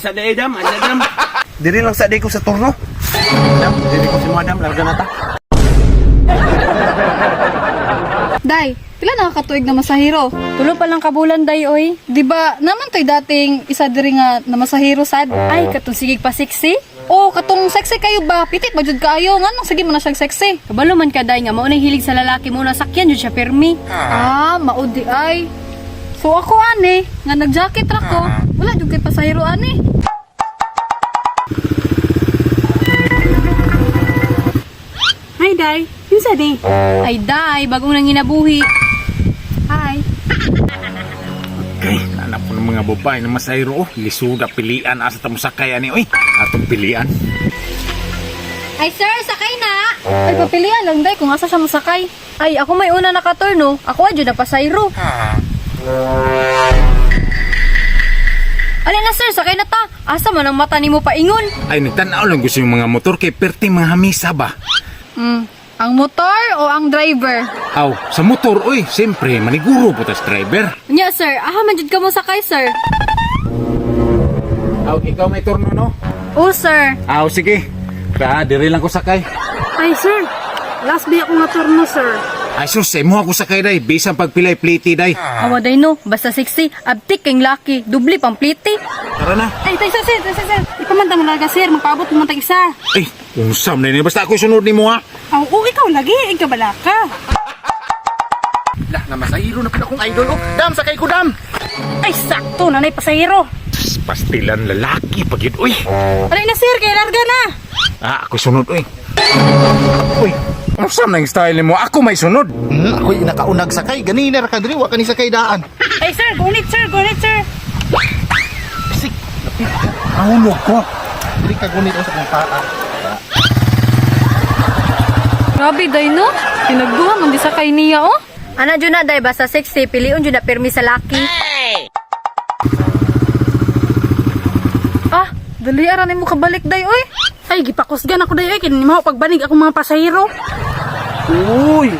Ay sa day dam, ay sa dam. Diri lang sa day ko sa turno. Dam, diri ko si Madam, larga na ta. Day, pila na ka katuig na masahiro? Tulo pa lang kabulan, day, oy. Di ba naman to'y dating isa diri nga na masahiro sad? Ay, katong sigig pa sexy. Oh, katong sexy kayo ba? Pitit ba jud kaayo? Nganong sige mo na siyang sexy? Kabalo man ka, day, nga mao nang hilig sa lalaki mo na sakyan jud siya pirmi. Ah, maudi ay. So ako ani, nga nag-jacket ra ko, wala jud kay pasahero ani. Hi, Day. Kinsa di? Ay, day, bagong nang ginabuhi. Hi. Okay, anak po ng mga babae na masayro, oh. Lisuda, pilian, asa tamo sakay, ani, oy. Atong pilian. Ay, sir, sakay na. Ay, papilian lang day kung asa siya masakay. Ay, ako may una nakaturno. Ako adyo na pasayro. Alin na, sir, sakay na ta. Asa man ang mata nimo paingon? Ay, nagtanaw lang gusto yung mga motor kay perti mga hamisa ba? Ang motor o ang driver? Aw, sa motor, oy, siyempre, maniguro po tas driver. Nya, sir, aha man jud ka mo sakay, sir. Aw, ikaw may turno, no? Oh, sir. Aw, sige. Ka, diri lang ko sakay. Ay, sir. Last day ako nga turno, sir. Ay, sus, imo ako sakay, day. Bisan pagpilay, pliti, day. Awa day no, basta sexy, abtik kang laki, dubli pang pliti. Tara na. Ay, tay, sir, sir, sir, sir. Ipamanta mo larga, sir. Magpaabot mo man tag isa. Ay, unsam na ini. Basta ako sunod ni mo, ha? Aw, oh, ikaw lagi. Ikaw balaka. Lah, na masahiro na pud akong idol oh. Dam sakay ko dam. Ay, sakto. Nanay pasahero. Sus, Pastilan lalaki pag yun, oy. Alay na, sir. Kaya larga na. Ah, ako sunod, oy. Uy, unsam na yung style nimo? Ako may sunod. Ako'y nakaunag sakay ganina ra ka diri wa kani sakay daan. Ay, sir. Gunit, sir. Gunit, sir. Sik, lapit. Mahulog ko. Diri ka gunit oh, sa akong paa. Grabe day no, pinagduha man di sakay niya oh. Ana jud na day, basta sexy, piliun jud na pirmi sa laki. Ah, dali ara nimo kabalik day oy. Ay, gipakusgan ako day. Ay, kininimaw pagbanig ako mga pasahero. Uy,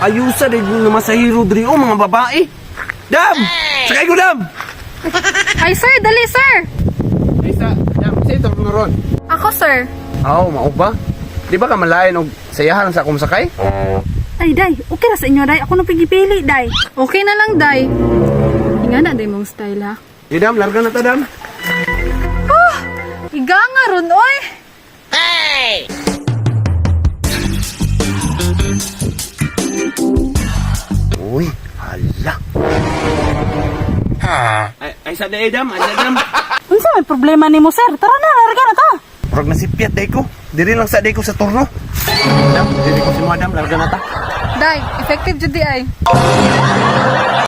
ayusa day na masahiro diri oh mga babae. Dam! Sakay ko dam! Ay sir, dali sir. Ay sa, dam, sa turno ron. Ako sir. Aw, mao ba? Di ba ka malain og sayahan sa akong sakay? Ay, day. Okay ra sa inyo, day. Ako na pigipili, day. Okay na lang day. Ingana day mong style ha. Di dam, larga na ta dam. Iga nga ron oy. Uy, hala. Ay, ay sa day dam, ay sa dam. Unsa may problema nimo, sir? Tara na, larga na ta. Murag nasipyat day ko. Diri lang sa day ko sa turno. Dam, diri ko si Madam, larga na ta. Day, effective jud di ay.